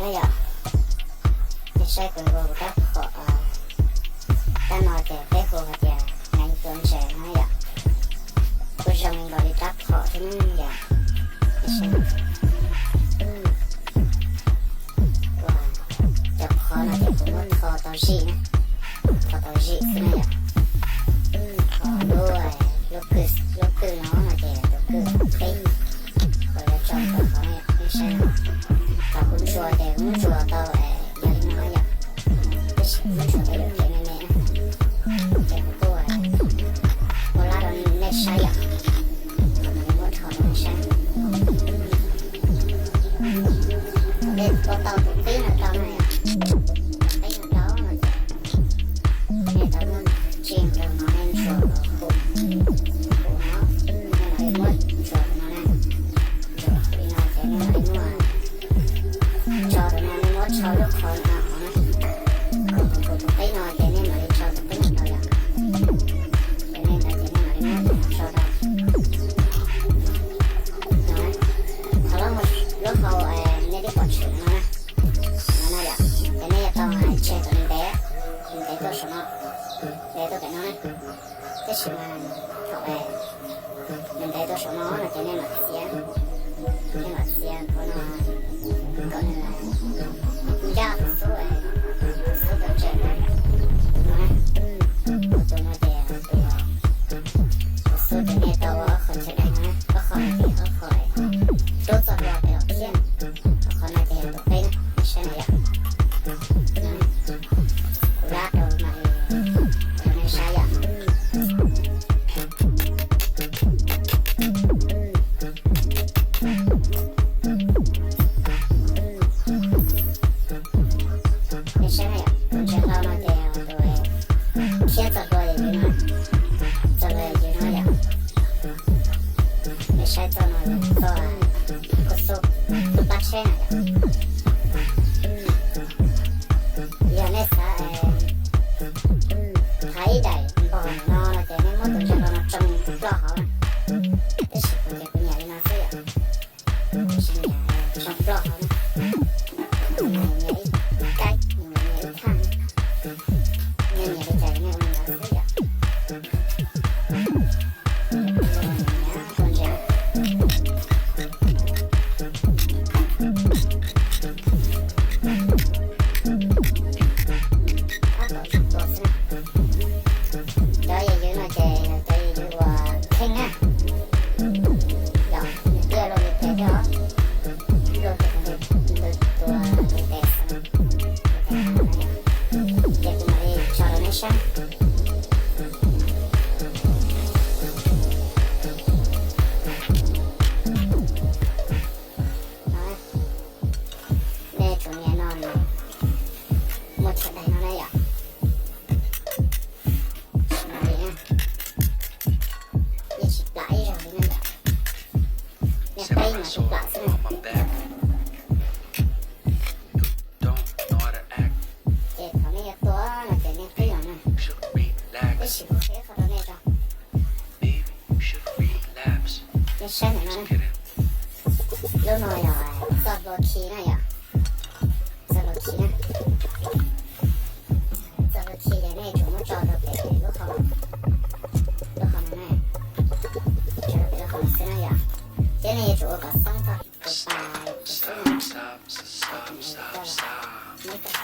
Yog, nej saib kuv ua kuv rab phom, tab no ces peb hu hais tias nkees tua ntses no yom. Kuj zoo li nkaus li rab phom thiab yom. Cov qhov no ces kuv muab tho tau zim na, tho tau zim xwb na yom. Qhov lub, lub kwj, lub kwj no no ces tus kwj qeb, kuv yuav tso tau qhov no yom, nej saib no. Thaum kuv ntsuas ces kuv muab ntsuas tau yog li no yom, tab sis kuv muab ntsuas tau yuam kev me me na. Ces kuv kuj ua lab rau nej saib yom, kuv mam li muab rho rau nej saib. Thaum nej ua tau tus qib no rau no yom, tus qib no rau no ces nej tau muab tsij rau no, nej ntsuas hum, hum no, nej mam li muab ntsuas no na. Ntsuas li no ces nej mam li muab tso rau no, nej muab tso lub qhov no hauv na. Tus, tus, tus qib no ces nej mam li tso tus qib no rau yom. Ces nej ntawd ces nej mam li muab tus no tso rau. No, qhov lub hau, lub hau nej twb pom tshwm no na. No na yom, ces nej yuav tau tseg kom nws ntev, nws ntev tuaj saum no, ntev tuaj pem no na. Tab sis mas thaum nws ntev tuaj saum no no ces nej mam txiav, nej mam txiav qhov no kom nws ncaj tus xub, tus xub tau ntses no. No, tus no ces tus xub ces nej tau ua ob qho chaw daim no, ob qho no ces ob qho rub txoj hlua pem los thiab. Qhov no ces yog tus qib na, nej saib no yom. Kuv lab rau mam li rau nej saib yom. Nej saib na yom, tus ntses hlau no ces tus thiab txoj hlua yog yus no, txoj hlua yog yus no yom. Nej saib txoj no yog txoj kuv xub, kuv plab tsheb na yom. Yog nej xav thaiv ib daim npog no no ces nej muab tus ntses hlau no tsoo ploj hauv na. Tab sis kuv ces kuv nyiam li no xwb yom. Tab sis nyiam tsoo ploj hauv na. Nyiam ib kaib, nyiam ib thaj. Nej nyiam li cas nej ua li ntawd xwb yom. Nyiam tua ntses. Tab tom tua xwb na. Cov yawg yws no ces yog cov yawg yws uas kheej na. Yog, nws tiaj luaj li tes thiab os. Luaj tes, nws tua nws tes xwb. Ces kuv mam li tso rau neb saib. Nej tsuas nias no, muaj chaw daig no na yom. Sim no li na, yeej tsis plam ib zaug li na yom. Nej qeb mas tsuas plam xwb na. Ces thaum nej yuav tua no ces nej qeb los na. Tab sis kuv qhia qhov rau nej tso. Nej saib ntawm no na. Lub no yog txoj hlua khi na yom. Txoj hlua khi na. Txoj hlua khi ces nej tsum muab tso rau pem lub hau, lub hau no na. Tso rau pem lub hau no xwb na yom. Thiab nej yuav tsum ua kom xoob txog tus pas xwb na.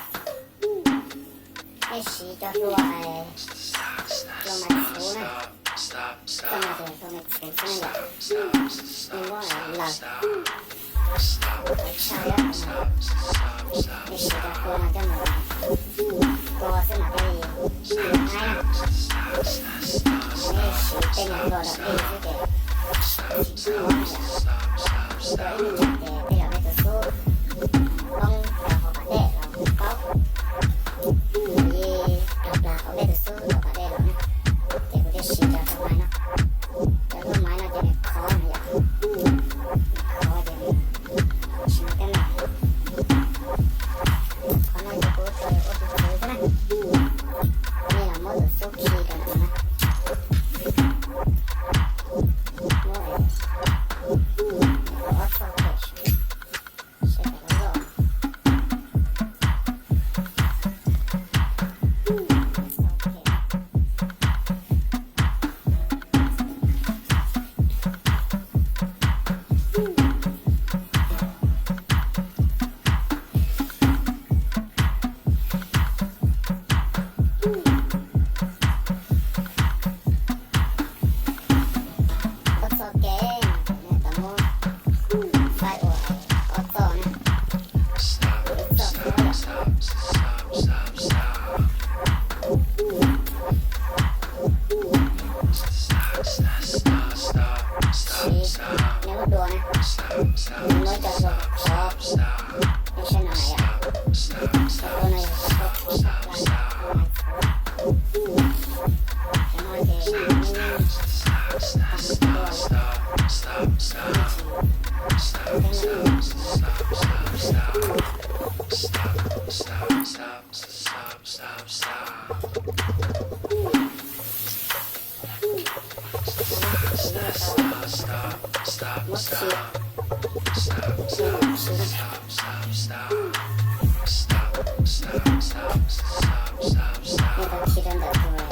Nej siv cov hlua, hlua mas txhuv na. Txoj no ces hlua mas txhuv xwb na yom. Nej muab lawm, tshaj, nej siv cov hlua no coj mus tua xwb mas thiaj li haib na. Nej siv tej nyuag hlua dog dig xwb ces tsis txhuv na yom. Tua ib me ntsis ces tej zaum nej tus xub poob rau hauv pas dej los kuj paub. Kuv yeej raug plag hauv peb tus xub rau pas dej los na, ces kuv thiaj siv cov hlua maiv no. Cov hlua maiv no ces nws khov na yom, nws khov ces nws tsis muaj teeb meem. Qhov no ces kuv tsuas yog ua tus txwv xwb na. Nej los muab tus xub khi rau ntawm no na. Muab, muab ob txoj pem. Muab khi, khi rau ntawm tus lub, lub no na.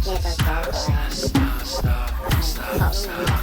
Yog tau cov kom, kom lub no na.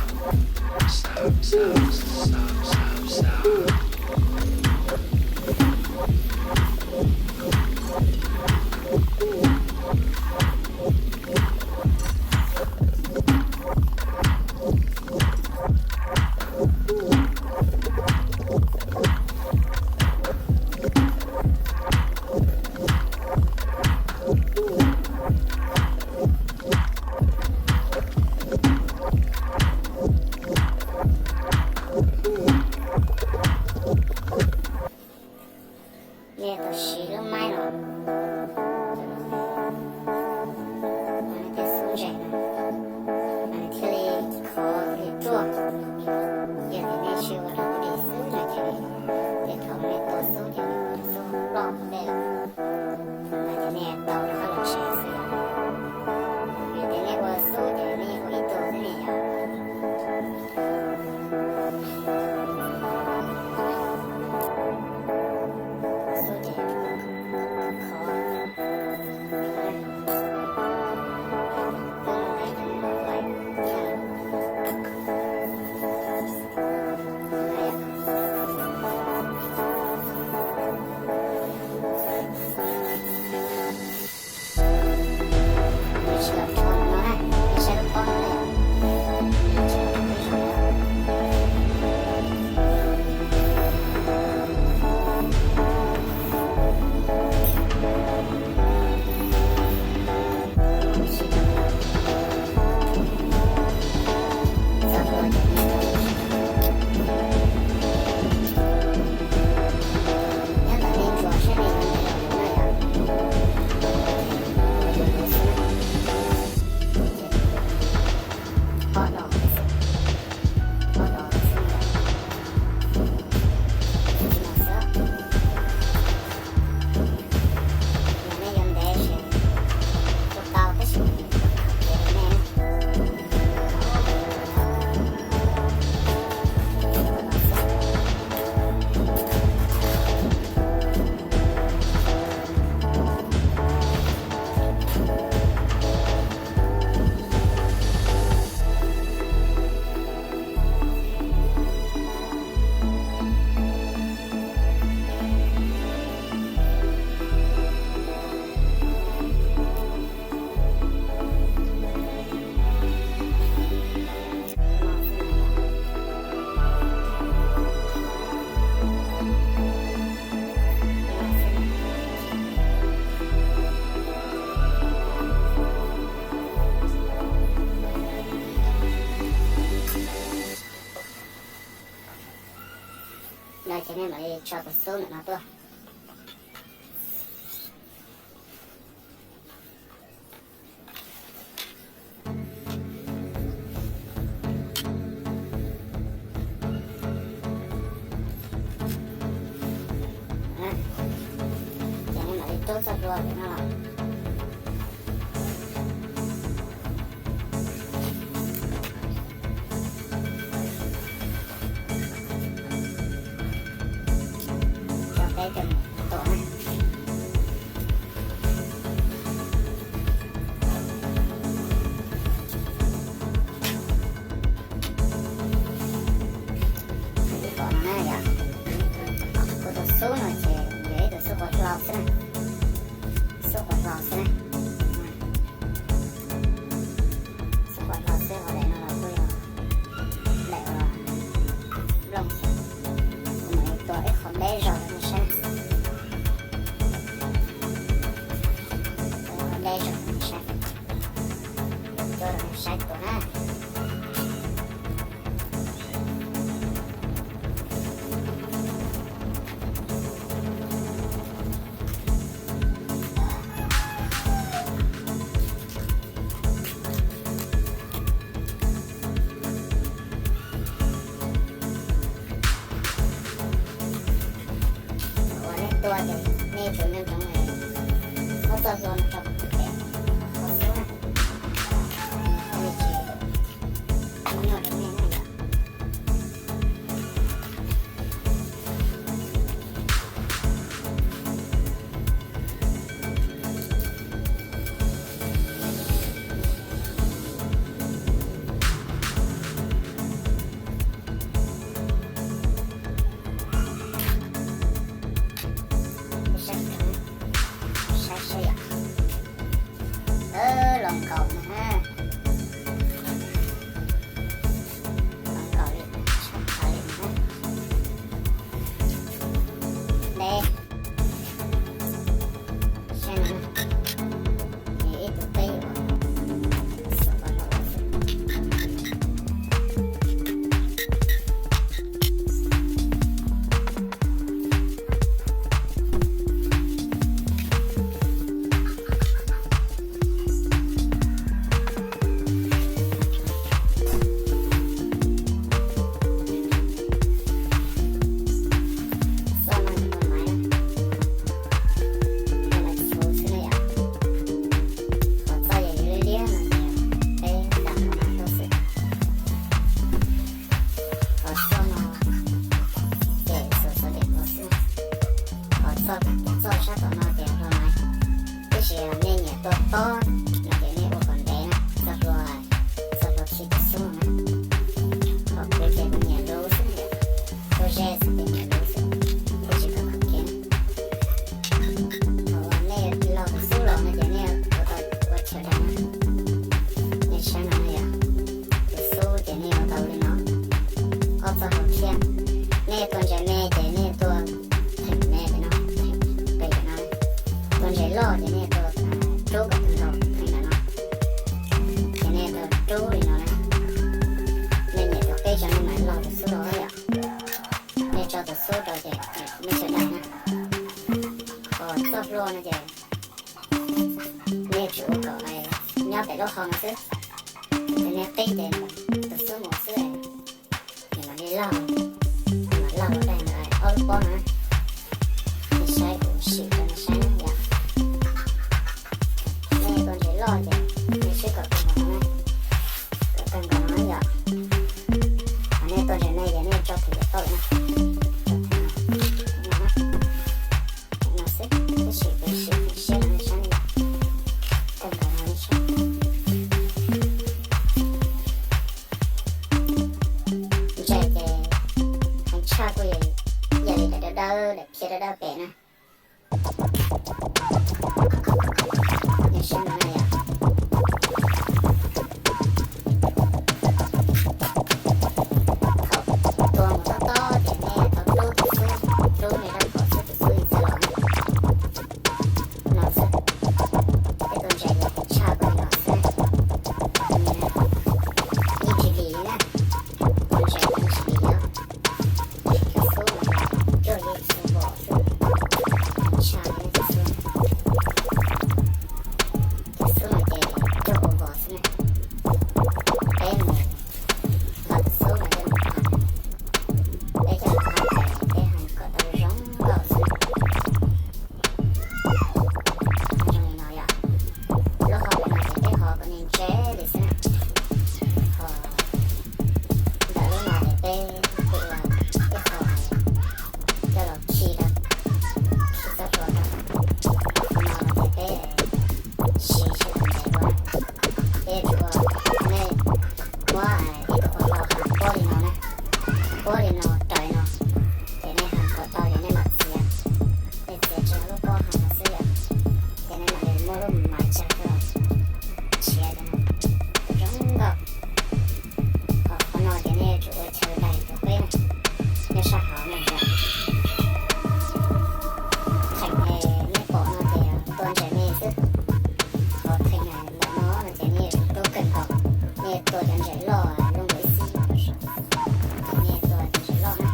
Nej tau siv lub maib no, no thiaj xub ntses no, thiaj li khov thiaj li ruaj. Yog tias nej siv ua dog dig xwb no ces tej thaum nej tua xub ces xub ploj ntej lawm. Mas ces nej tau rov qab los saib xwb yom. Vim tias nej ua xub ces nej ua ib tug xwb ne yom. Xub ces khov. Lawm ces nej mam li tso tus xub ntawm no tuaj. Ces nej mam li rub txoj hlua ntawm no los. Tso peb cov tuam na. Ib qho no na yom, kuv tus xub no ces yog ib tug xub quav hlau xwb na, xub quav hlau xwb na. Xub quav hlau xwb, qhov daim no los kuj yog daim uas nplooj xwb. Kuv mam li tua ib qho deb zog rau nej saib. Tua ib qho deb zog rau nej saib. Tua rau nej saib tua na. Ua ces nej tus nyob ntsoov muab txoj hlua no tso pem qhov xub na, nej tsis nyuaj rau nej na yom. Saib saib yom. Los nkaus na, los nkaus li, tshaj plaws li na. Ntev, saib no, ib tug qib uas xom los xwb. Txoj no yog ua maiv, ua maiv txhuv xwb na yom. Qhov txoj yog liab liab no ces peb dam qhov no tuaj xwb. Qhov txoj no ces txhuv xov dees ua xwb. Qhov txoj, txoj sab tom no ces hlua maiv, tab sis nej nyiam tua tob no ces nej ua kom ntev na, txoj hlua, txoj hlua khi tus xub na. Qhov kuv ces kuv nyiam luv xwb, tua ze xwb ces nyiam luv xwb, kuv tsis kho qhov kev na. Thaum nej log tus xub los no ces nej ua tau ua chaw dais na. Nej saib no na yom, tus xub ces nej ua tau li no, ob txoj hlua khiab. Nej tua ntses me ces nej tua theem me li no, theem pem no. Tua ntses loj ces nej tua rub kom tau nkaus theem ntawm no, ces nej tua rub li no na. Nej nyiam tus qib tso nej mam log tus xub rau yom. Nej tso tus xub rau ces nej chaw dais na. Qhov txoj hlua no ces nej tsuas ua kom nyob pem lub hau no xwb, ces nej qib ces tus xub mus xwb, nws mam li log, mam log ua daig ntawd ob lub pob no. Nej saib kuv sim rau nej saib na yom. Nej tua ntses loj ces nej swb kom kawg nkaus no na, kom kawg nkaus no na yom. Ho nej tua ntses me ces nej tso theem yuav tau na, tso theem no, no xwb, tab sis kuv sim siab rau nej saib na yom, kawg nkaus no nej saib. Ntses ces heev tshaj kuj yog li daim dawb dawb, daim phiab dawb dawb pem na. Nej saib no na yom. Thaum tua mus tob tob ces nej tau rub tus xub, rub nej rab phom xwb tus xub yeej txawj los na. No xwb, tej tus ntses ces tshaj kuj li no xwb. Yeej tsis dim li na, tus ntses yeej tsis dim li os. Tus xub mas cuag li tus vos xwb, tshaj li tus xub. Tus xub no ces cuag ua vos xwb na. Peb mus, los tus xub no coj mus hais, peb coj mus hais ces peb hais kom tau zoo nkauj xwb. Zoo li no yom, lub hau pem no ces peb hov kom ntse ntse li xwb na. Ho ntawm lub no ces peb ua ib qho coj los khi rau, khi txoj hlua rau. Qhov no ces peb siv sij hawm ntev dua na. Peb tsuas ua, nej muab ib tug qhov hlau hais puab li no na, puab li no raws li no, ces nej hais kom tau ces nej mam txiav. Nej txiav tsis tau lub pob hais no xwb yom, ces nej mam li muab lub maiv tsag coj los nrhiav cov no zoo nkauj. Ho qhov no ces nej tsum ua chaw dais tus qib na, nyob sab hauv no yom. Theem nej pom no ces tua ntses me xwb, ho theem ntawm no no ces nej yuav tsum rub kawg nkaus, nej tua cov ntses loj lub nkaus ib xib no rau saum, nej tua cov ntses loj na,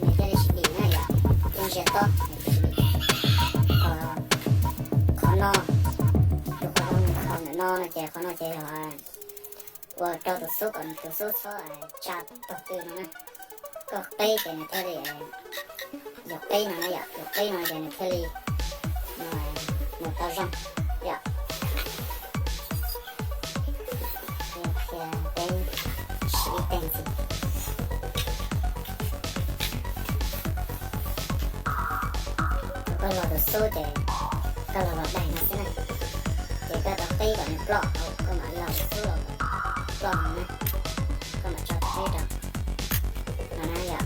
nws thiaj li tsis dim na yom, tua ntses tob nws thiaj tsis dim. Ho qhov no, tus qhov hlau nws khaus ntawm no no ces qhov no ces yog ua rau tus xub kom tus xub txhob tsa tog twg no na, koj qeb ces nws thiaj li Tus qib no na yom, tus qib no ces nws thiaj li mus tau zoo yom. Ces peb sim ib teg ntxiv. Thaum koj log tus xub ces koj los los daim no xwb na. Ces koj tau qib kom nws ploj hauv, koj mam log tus xub los ploj no na. Koj mam tso tus qib rau no na yom.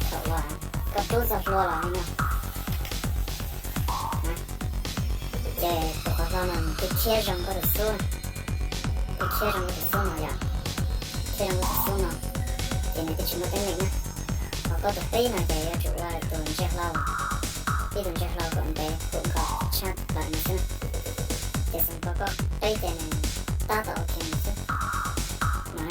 Thaum uas koj rub txog hlua los li no, ces tus qhov hlau no nws thiaj khiab zoo koj tus xub, thiaj khiab zoo koj tus xub no yom. Khiab zoo koj tus xub no ces nws thiaj tsis muaj teeb meem na. Ho koj tus qib no ces yuav tsum ua tus ntsia hlau, ib tus ntsia hlau kom ntev, kom nkhaus tshaj plaws no xwb na. Ces xav tau koj qib ces nws tab tom ok no xwb. No,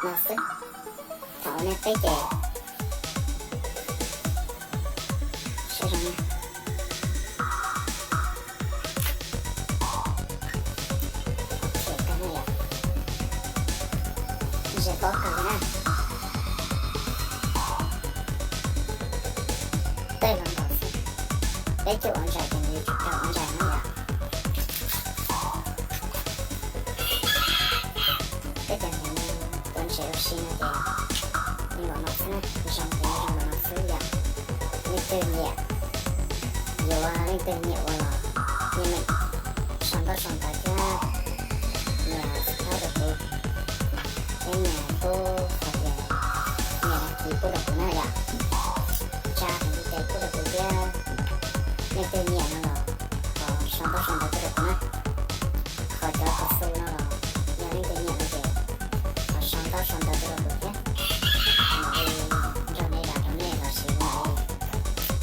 no xwb. Thaum nej qib ces saib zoo na. Ok, kawg na yom. Ze pob kawg li na. Tej los ntaus xwb. Peb cuaj ua ntsais ces nws yuav tsum rau ua ntsais na yom. Peb cov niam ua ntsev ua si no ces nws npaum no xwb na, zoo ces nws zoo npaum no xwb yom. Leej twg nyiam yuav, leej twg nyiam ua los yeej meem sau ntaub sau ntawv thiab nias subscribe rau kuv, thiab nias pub qhov tias nias đăng ký pub rau kuv na yom. Tsa tus ntiv tes pub rau kuv thiab. Leej twg nyiam no los thov sau ntaub sau ntawv tuaj rau kuv na. Qhov cov kos xu no los yog leej twg nyiam no ces thov sau ntaub sau ntawv tuaj rau kuv thiab. Mam li nrog nej dag rau nej los sis mam li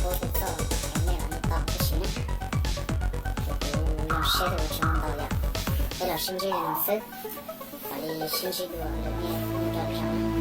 pub tej txoj rau nej los nej tau tib si na. Ces kuv zoo siab ua tsis muaj ntau yom. Peb los sib ntsib li no xwb. Mam li sib ntsib dua lwm niaj lwm zaus.